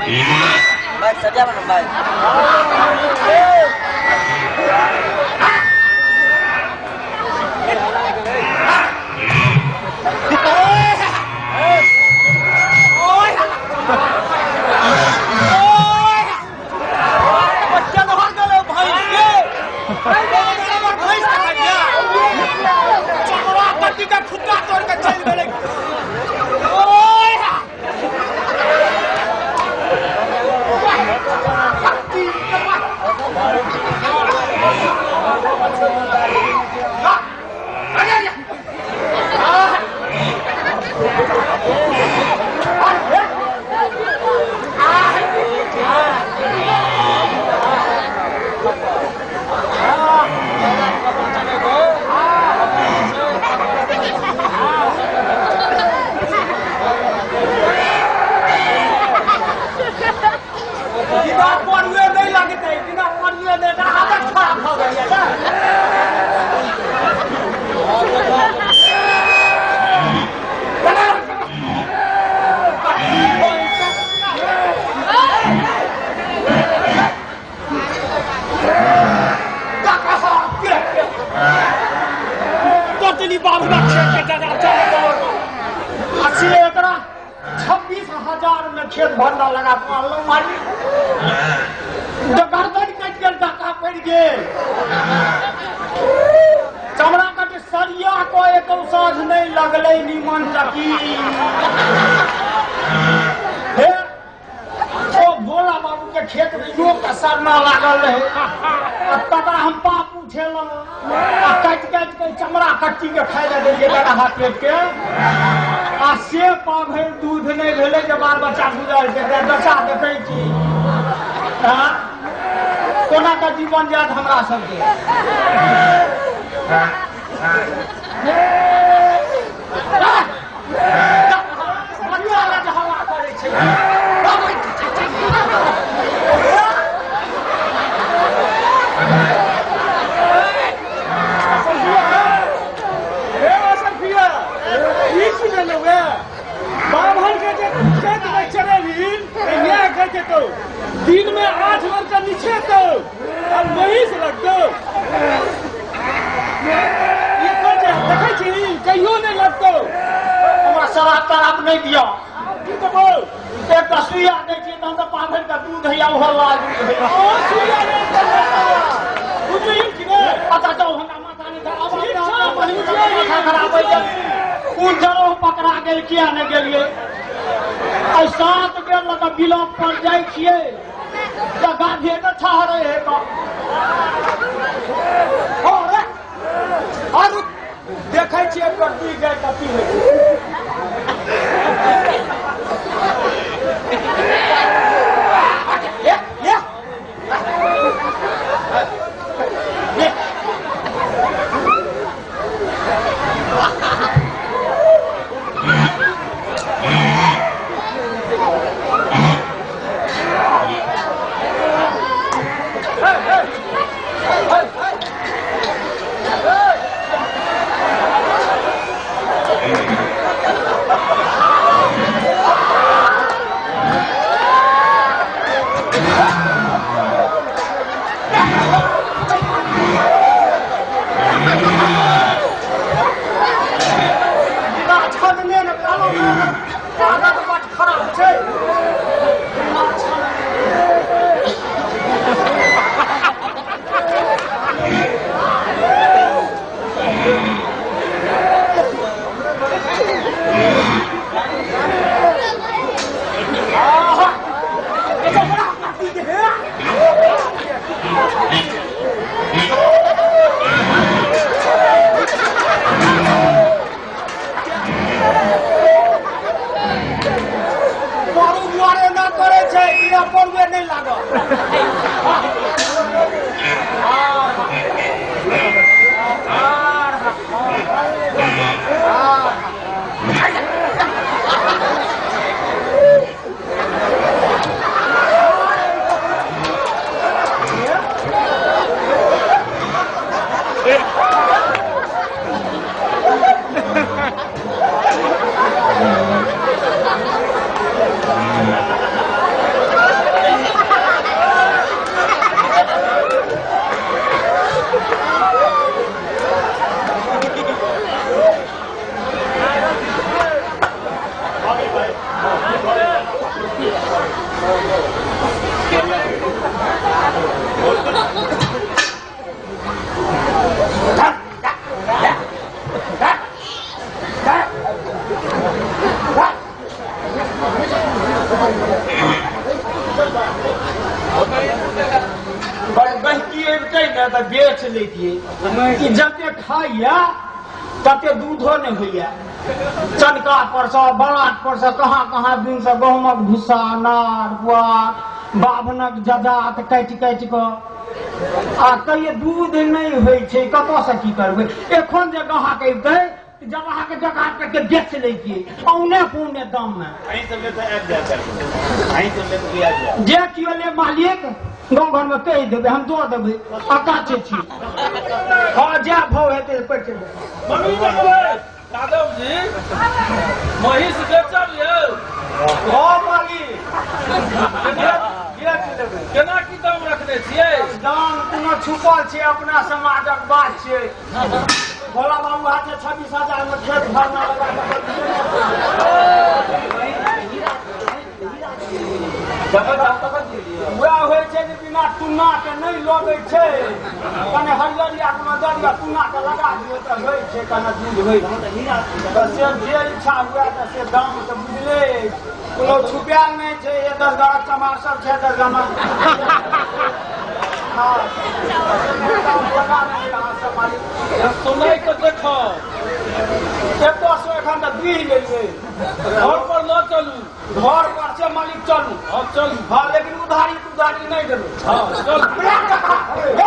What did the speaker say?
Baik saja mana baik. खेत भंडा लगा मारी गर्दन कटि गेल डका पड़ि गेल चमड़ा कट सरिया को एको साँझ नहीं लगलै निमन चकी हे ओ भोला बाबू के खेत में यो के सरना लागल रहे आ तकरा हम पाप उठेलहुँ आ काटि काटि के चमड़ा कट्टी के खाइ लए देलियै गड़हा पेट के आ से पाभरि दूध नहीं भेलै जे बाल बच्चा गुजर जेतै दशा देखै छी कोना के जीवन जायत हमरा सबके। हवा करै छै दिन में 8 बार का नीचे तो और महीष रख दो ये देखै छी कहियो नहीं लगतो। हमरा शराब तराब नहीं दिया की देबो एकटा सुइया दै छियै तहन तऽ पाभरि के दूध हैया ओहो लाल दूध हैया ओ सुइया नहीं बुझली कि नहीं पता जाओ हमरा माथा नहीं माथा खराब होइ गेल कोन जरोह पकड़ा गेल किया नहि गेलियै। आइ 7 बेर लऽ कऽ बिलप पर जाइ छियै तऽ गाधे तऽ ठहरै है आर देखै छियै कट्टी गाय कट्टी होइ छै। मारू। तऽ बेच लैतियै। ई जते खाइया तते दूधो नहि होइया। चनका पर सँ बरात पर सँ कहाँ कहाँ दिन सँ गहूमक भुस्सा, अनार, पुआर, बाभनक जजात काटि काटि कऽ आ कहियो दूध नहि होइ छै, कतऽ सँ की करबै? एखन जे ग्राहक अबितै जब अहाँके जगह करके बेच लैतियै औने पौने दाम मे। जे केओ ले मालिक, गाँव घर में कहि देबै, हम दऽ देबै, अकाचे छी। हँ, जे भाव हेतै पैसे देबै। यादव जी, महीष बेचब यौ? हँ मालिक, बेच देबै। केना की दाम रखने छियै? दाम कोनो छुपल छै? अपना समाजक बात छै। भोला बाबू हाथे 26,000 में खेत भरना लगा वएह होइ छै जे बिना टुन्ना के नहि लगै छै। कने हरियरिया कोनो दऽ दिअ, टुन्ना के लगा दियौ तऽ होइ छै, कने दूध होइ छै। तऽ से जे इच्छा हुए तऽ से दाम तऽ बुझले अछि, कोनो छुपायल नहि छै। ये 10 घरक चमार सब छै 10 गामक। हँ, लगा देबै अहाँ सब मालिक। सुनाइ कऽ देखो। एतऽ से एखन तऽ दुहि गेलियै। घर पर लऽ चलू। घर पर से मालिक चलू। हँ, चलू। हँ, लेकिन उधारी तुधारी नहि देबै। हँ, चलू।